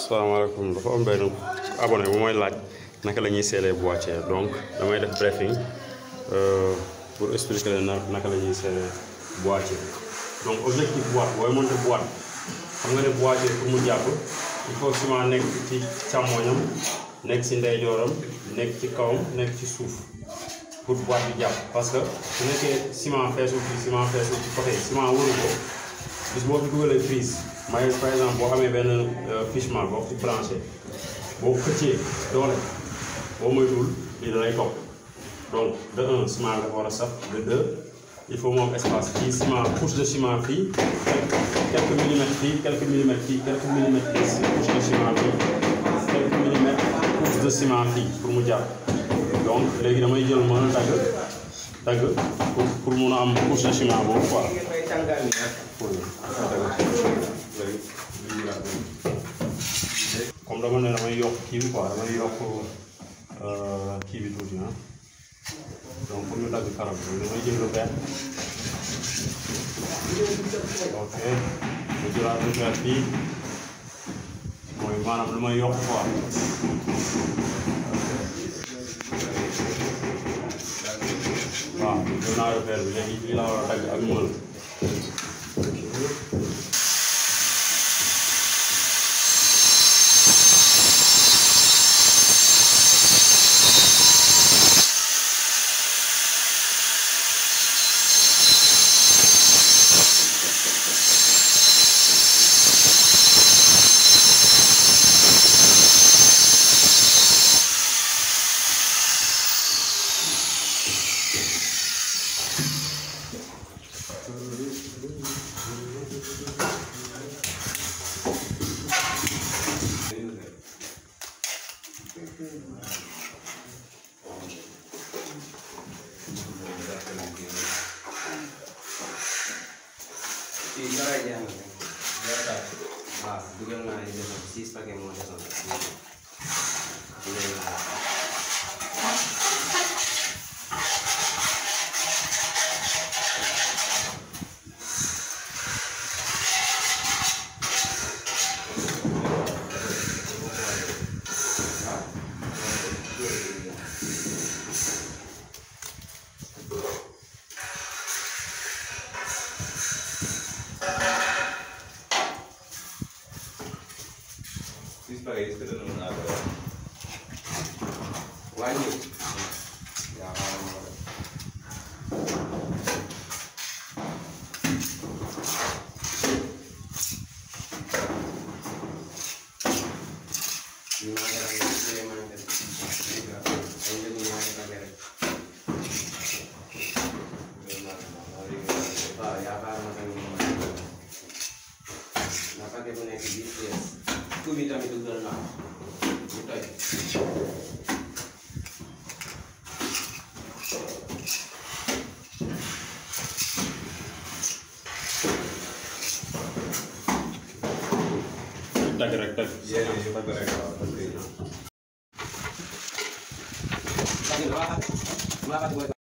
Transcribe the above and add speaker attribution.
Speaker 1: salaamaaleykum dafa am benn abonné bu mooy laaj naka la ñuy seelee boîtier donc damay def briefing pour expliquer leen naka la ñuy seelee boîtier. Donc objectif boîte booy monter boîte xam nga ne boîtier pour mu jàpp il faut ciment nekk ci càmmoñam nekk ci ndeyjooram nekk ci kawam nekk ci suuf pour boîte bi jàpp parce que su nekkee ciment feesul fii ciment feesul ci côté ciment wëru ko bis boo fi dugalee prise par exemple boo amee benn fichement boo ci branché boo xëccee doole boo moytuwul lii da lay topp donc de un ciment nga war a saf de deux il faut moom espace fii ciment couche de ciment fii quelques millimètres fii quelques millimètres fii quelques millimètres fii couche de ciment fii quelques millimètres couche de ciment fii pour mu jàpp donc léegi damay jël mën a dagg pour mun a am couche de ciment boobu quoi. Comme dama ne damay yokk kii bi quoi damay yokk kii bi tuuti ah donc pour ñu dagg karab bi damay jël lu vert ok mu jëlaat lu vert fii mooy maanaam lu may yokk quoi waaw jël naa lu vert bi léegi lii laa war a dagg ak mël.
Speaker 2: Dugal naa ay desoon 6 paquet moo desoon Is better than that. Why you? Yeah,
Speaker 1: dagg rek dagg.
Speaker 2: dagg rek.